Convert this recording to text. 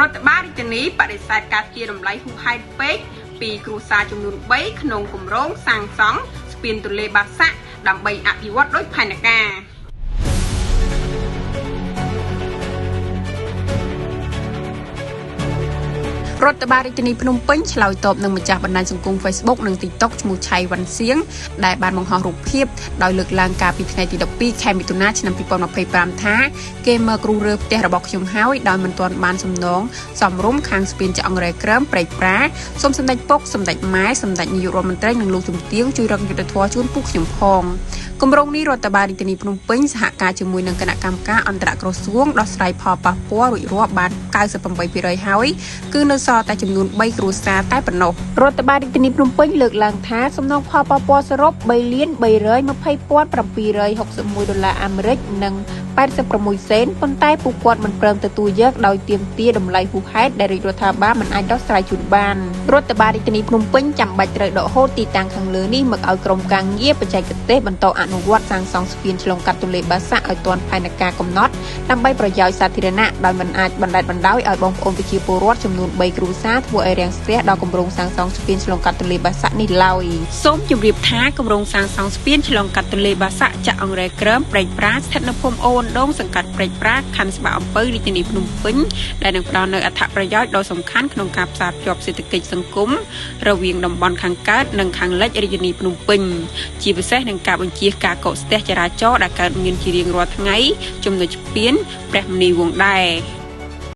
រដ្ឋបាលរាជធានីបដិសេធការទារតម្លៃហួសហេតុពេកពីគ្រួសារចំនួន3ក្នុងគម្រោងសាងសង់ស្ពានទន្លេបាសាក់ដើម្បីអភិវឌ្ឍដោយផែនការ។ រដ្ឋបាលរាជធានីភ្នំពេញឆ្លើយតបនឹងម្ចាស់បណ្ដាញសង្គម Facebook និង TikTok ឈ្មោះឆៃវ៉ាន់សៀងដែលបានបង្ហោះរូបភាពដោយលើកឡើងកាលពីថ្ងៃទី12ខែមិថុនាឆ្នាំ2025ថាគេមកគ្រូរើផ្ទះរបស់ខ្ញុំហើយដោយមិនទាន់បានសំណងសំរុំខាងស្ពានចាក់អង្រែក្រឹមព្រែកប្រាសូមសម្ដេចពុកសម្ដេចម៉ែសម្ដេចនាយករដ្ឋមន្ត្រីនិងលោកជំទាវជួយរកយុត្តិធម៌ជូនពួកខ្ញុំផង។ គម្រោងនេះរដ្ឋបាលរាជធានីភ្នំពេញសហការជាមួយនឹងគណៈកម្មការអន្តរក្រសួងដោះស្រាយផលប៉ះពាល់រួចរាល់បាន98%ហើយគឺនៅសល់តែចំនួន3គ្រួសារតែប៉ុណ្ណោះ។ រដ្ឋបាលរាជធានីភ្នំពេញលើកឡើងថាសំណងផលប៉ះពាល់សរុប3លាន320,761ដុល្លារអាមេរិកនិង86សេនប៉ុន្តែពួកគាត់មិនព្រមទទួលយកដោយទាមទារតម្លៃហួសហេតុដែលរាជរដ្ឋាភិបាលមិនអាចដោះស្រាយជូនបាន។ រដ្ឋបាលរាជធានីភ្នំពេញចាំបាច់ត្រូវដកហូតទីតាំងខាងលើនេះមកឲ្យក្រុមការងារបច្ចេកទេសបន្តអនុវត្តសាងសង់ស្ពានឆ្លងកាត់ទន្លេបាសាក់ឲ្យទាន់ផែនការកំណត់ដើម្បីប្រយោជន៍សាធារណៈដោយមិនអាចបណ្តែតបណ្តោយឲ្យបងប្អូនប្រជាពលរដ្ឋចំនួន3គ្រួសារធ្វើឲ្យរាំងស្ទះដល់គម្រោងសាងសង់ស្ពានឆ្លងកាត់ទន្លេបាសាក់នេះឡើយ។ សូមជម្រាបថាគម្រោងសាងសង់ស្ពានឆ្លងកាត់ទន្លេបាសាក់ចាក់អង្រែក្រឹមព្រែកប្រាស្ថិតនៅភូមិអូនដងសង្កាត់ព្រែកប្រាខណ្ឌច្បារអំពៅរាជធានីភ្នំពេញដែលនឹងផ្ដល់នូវអត្ថប្រយោជន៍ដ៏សំខាន់ក្នុងការផ្សារភ្ជាប់សេដ្ឋកិច្ចសង្គមរវាងតំបន់ខាងកើតនិងខាងលិចរាជធានីភ្នំពេញជាពិសេសនឹងការបញ្ជៀសការកកស្ទះចរាចរណ៍ដែលកើតមានជារៀងរាល់ថ្ងៃចំណុចស្ពានព្រះមុនីវង្សដែរ។